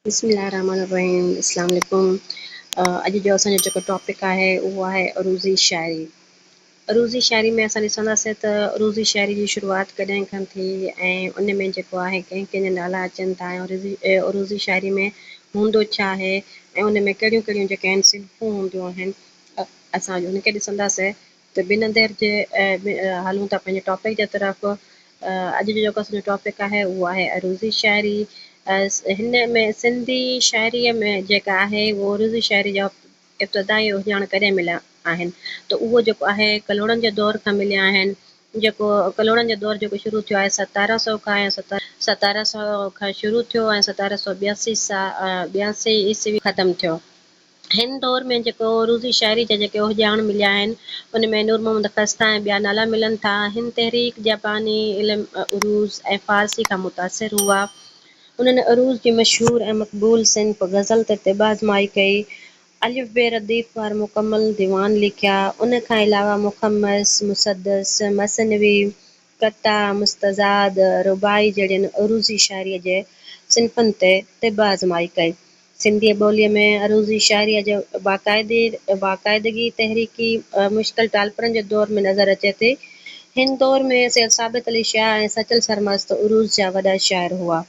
بسم الله الرحمن الرحيم اسلام عليڪم. اڄ جو اسان جو جيڪو ٽاپڪ آهي اهو آهي عروضي شاعري. عروضي شاعري ۾ اسان ڏسنداسين ته عروضي شاعري جي شروعات ڪڏهن کان ٿي ۽ ان ۾ جيڪو آهي ڪنهن ڪنهن جا نالا اچن ٿا ۽ عروضي شاعري ۾ هوندو ڇا آهي ۽ ان ۾ ڪهڙيون ڪهڙيون جيڪي آهن صنفون هونديون آهن اسان اڄ ان کي ڏسنداسين. ته بنا دير جي هلون ٿا پنهنجي ٽاپڪ جي طرف. اڄ جو جيڪو اسان جو ٽاپڪ آهي اهو آهي عروضي شاعري. هن ۾ سنڌي شاعريء ۾ جيڪا آهي اهو عروضي شاعري جا ابتدائي اهڃاڻ ڪڏهن مليا آهن ته اهو جيڪو آهي ڪلهوڙن جي دور کان مليا آهن. جيڪو ڪلهوڙن جو دور جيڪو شروع ٿيو آهي ستارهن سئو کان ۽ ستارهن سئو کان شروع ٿيو ۽ ستارهن سئو ٻياسي سا ٻياسي عيسوي ختم ٿيو. هن دور ۾ جيڪو عروضي شاعري جا جيڪي اهڃاڻ مليا آهن، ان ۾ نور محمد خسته ۽ ٻيا نالا ملن ٿا. هن تحريڪ جا باني علم عروض ۽ فارسي کان متاثر هئا. انهن عروض جي مشهور ۽ مقبول صنف غزل تي طبع آزمائي ڪئي. الف بي رديف وار مڪمل ديوان لکيا. ان کان علاوه مخمس، مسدس، مثنوي، قطع، مستزاد، رباعي جهڙين عروضي شاعريء جي صنفن تي طبع آزمائي ڪئي. سنڌيء ٻوليء ۾ عروضي شاعريء جي باقاعدگي تحريڪي مشڪل ٽالپرن جي دور ۾ نظر اچي ٿي. هن دور ۾ سيد ثابت علي شاهه ۽ سچل سرمست عروض جا وڏا شاعر هئا.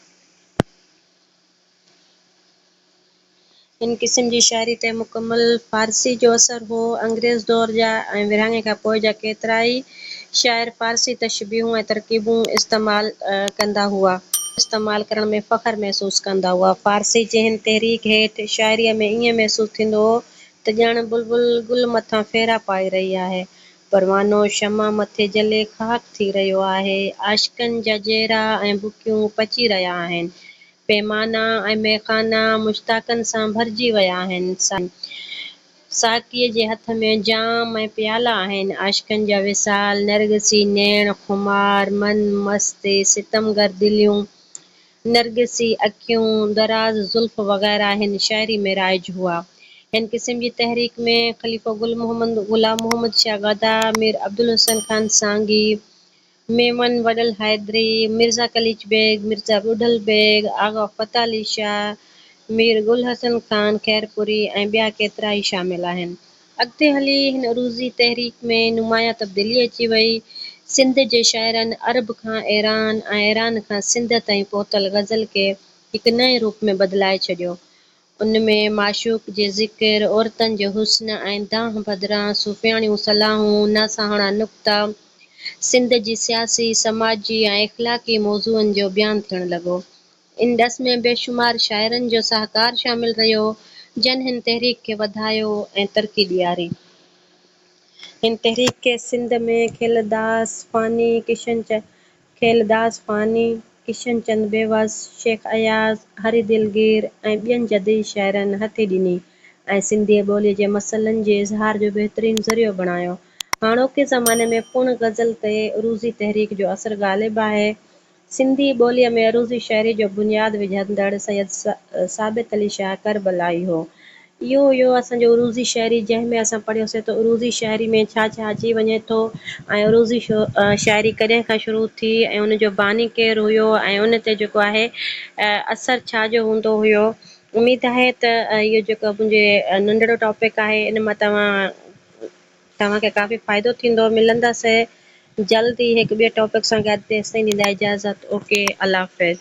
هن قسم جي شاعري تي مڪمل فارسي جو اثر هو. انگريز دور جا ۽ ورهاڱي کان پوء جا ڪيترائي شاعر فارسي تشبيهون ۽ ترڪيبون استعمال ڪندا هئا. استعمال ڪرڻ ۾ فخر محسوس ڪندا هئا. فارسي جي هن تحريڪ هيٺ شاعريء ۾ ائين محسوس ٿيندو هو ته ڄڻ بلبل گل مٿان ڦيرا پائي رهي آهي. پروانو شمع مٿي جلي خاڪ ٿي رهيو آهي. عاشقن جا جيرا ۽ بڪيون پچي رهيا آهن. پيمانا ۽ ميخانا مشتاقن سان ڀرجي ويا آهن. ساقيء جي هٿ ۾ جام ۽ پيالا آهن. عاشقن جا وصال، نرگسي نيڻ، خمار، من مست، ستمگر دليون، نرگسي اکيون، دراز زلف وغيره هن شاعري ۾ رائج هئا. هن قسم جي تحريڪ ۾ خليفو گل محمد، غلام محمد شاهه گدا، مير عبدالحسين خان سانگي، ميمڻ وڏل حيدري، مرزا قليچ بيگ، مرزا ٻڍل بيگ، آغا فتح علي شاهه، مير گل حسن خان خيرپوري ۽ ٻيا ڪيترائي شامل آهن. اڳتي هلي هن عروضي تحريڪ ۾ نمايان تبديلي اچي وئي. سنڌ جي شاعرن عرب کان ايران ۽ ايران کان سنڌ تائين پهتل غزل کي هڪ نئين روپ ۾ بدلائي ڇڏيو. ان ۾ معشوق جي ذڪر، عورتن جي حسن ۽ دانهن بدران صوفياڻيون صلاحون، ناصحاڻا نڪتا، سنڌ جي سياسي، سماجي ۽ اخلاقي موضوعن جو بيان ٿيڻ لڳو. ان ڏس ۾ بيشمار شاعرن جو سهڪار شامل رهيو، جن هن تحريڪ کي وڌايو ۽ ترقي ڏياري. هن تحريڪ کي سنڌ ۾ کيلداس فاني، ڪشن کيلداس فاني، ڪشن چند بيوس، شيخ اياز، هري دلگير ۽ ٻين جديد شاعرن هٿي ڏني ۽ سنڌيء ٻوليء جي مسئلن جي اظهار جو بهترين ذريعو بڻايو. هاڻوڪي زماني ۾ پڻ غزل تي عروضي تحريڪ جو اثر غالب آهي. سنڌي ٻوليء ۾ عروضي شاعريء جو بنياد وجهندڙ سيد ثابت علي شاهه ڪربلائي هو. اهو هيو اسان جو عروضي شاعري جنهن ۾ اسان پڙهيوسين ته عروضي شاعري ۾ ڇا ڇا اچي وڃي ٿو ۽ عروضي شاعري ڪڏهن کان شروع ٿي ۽ ان جو باني ڪير هيو ۽ ان تي جيڪو آهي اثر ڇا جو هوندو هيو. اميد آهي ته اهو جيڪو منهنجي ننڍڙو ٽاپڪ آهي ان مان توهان توهان کي ڪافي فائدو ٿيندو. ملنداسين جلد ئي هڪ ٻئي ٽاپڪ سان گڏ تيستائين ڏيندا اجازت اوڪي الله حافظ.